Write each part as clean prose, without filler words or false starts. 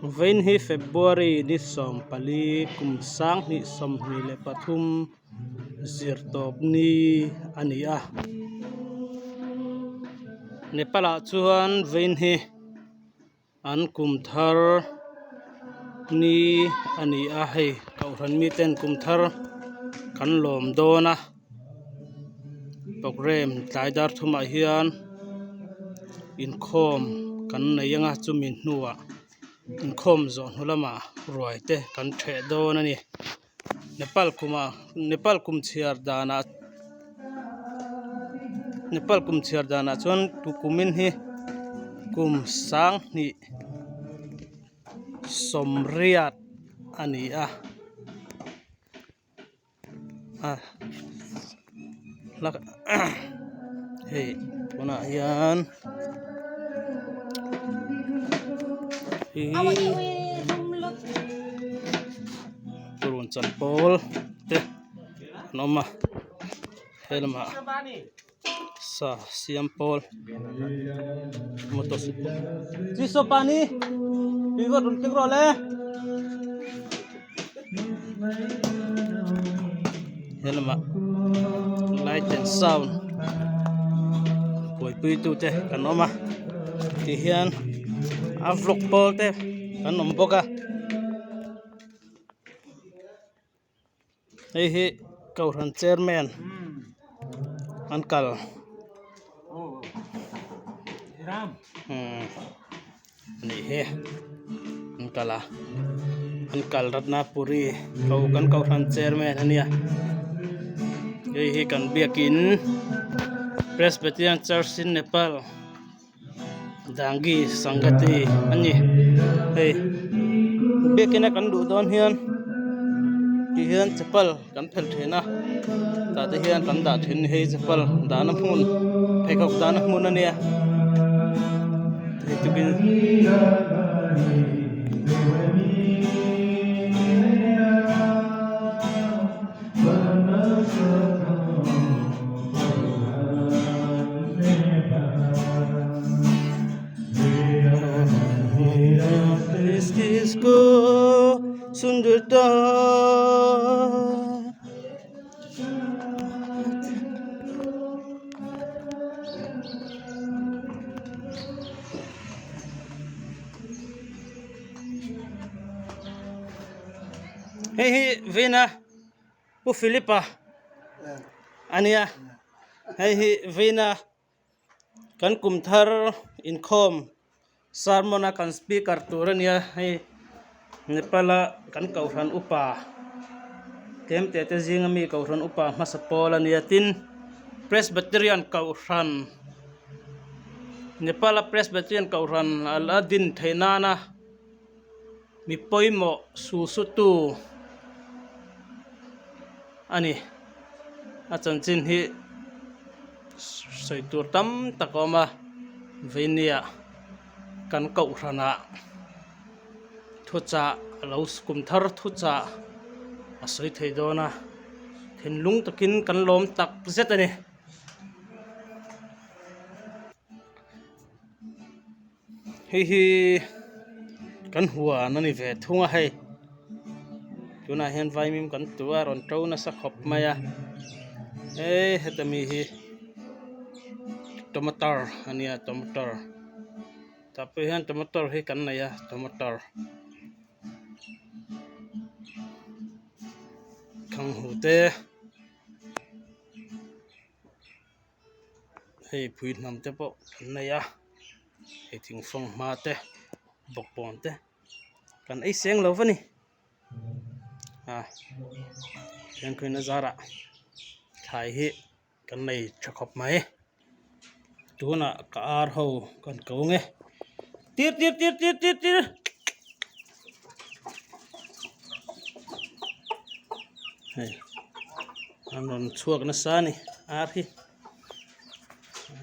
Vawiin hi February ni 14 kum 2023 zirtawp ni a ni a Nepal ah chuan vawiin hi an kum thar ni a ni a hei kohhran miten kum thar kan lawm dawn a programme tlai dar thumah hian inkhawm kan nei anga chumi hnuah inkhawm zawh hnu lamah ruai te kan ṭheh dawn a ni Nepal kumah Nepal kum chhiar danah Nepal kum chhiar danah chuan kumin hi kum 20 80 a ni a. A hei tunah hian purun chan pawl te an awm a he lamah sa siam pawl motorcycle he lamah light and sound buaipui tute kan awm a ti hian a vlog pawl te kan awm bawk a hei hi kohhran chairman an kal anih hi an kal a an kal Ratnapuri ko kan kohhran chairman ania hei hi kan biakin Presbyterian Church in Nepal Dangi Sangati a ni hei biakin a kan luh dawn hian ti hian chapal kan phelh thin a tah te hian kan dah thin hei chapal dahna hmun pheikhawk dahna hmun a nia hei tukin. Hei hi Vina Pu Philip-a a nia hei hi Vina kan kum thar inkhawm sermon a kan speaker tur a nia hei Nepal a kan kohhran upa tlem te te zinga mi kohhran upa hmasa pawl a nia tin Presbyterian kohhran Nepal a Presbyterian kohhran a din theih nana. Mi pawimawh susutu a ni. A chanchin hi sawi tur tam tak a awm a, veinia kan kohhranah thuchah a lo kum thar thuchah a sawi thei dawn a, thinlung takin kan lawm tak zet a ni. Hei hi kan huan a ni ve thung a hei tunah hian vaimim kan tu a rawn to nasa khawp mai a eh heta mi hi tomato a nia tomato tah pawh hian tomato hi kan nei a tomato thanghu te. Hei phui hnam te pawh an nei a hei thingfang hma te bawkbawn te kan ei seng lo va ni a thianghlimna zarah thlai hi kan nei tha khawp mai tunah ka ar ho kan ko ang e tir tir tir tir tir tir. Hei an rawn chhuak nasa a ni ar hi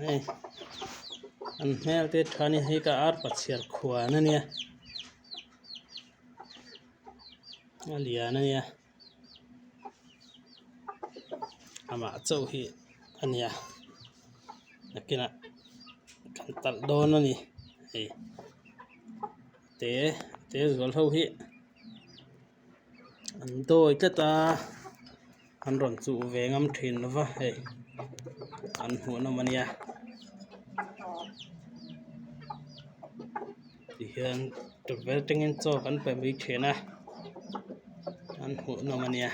hei an hmel te tha a ni hei ka ar pachhiar khuan a nia a lian a nia amah chauh hi a nia nakinah kan talh dawn a ni hei. Te. Te zual ho hi an dawi tlat a an rawn chuh ve ngam thin lo va hei an hmuh nawm a nia tihian tukverh atangin chaw kan pe mai thin a an hmuh nawm a nia.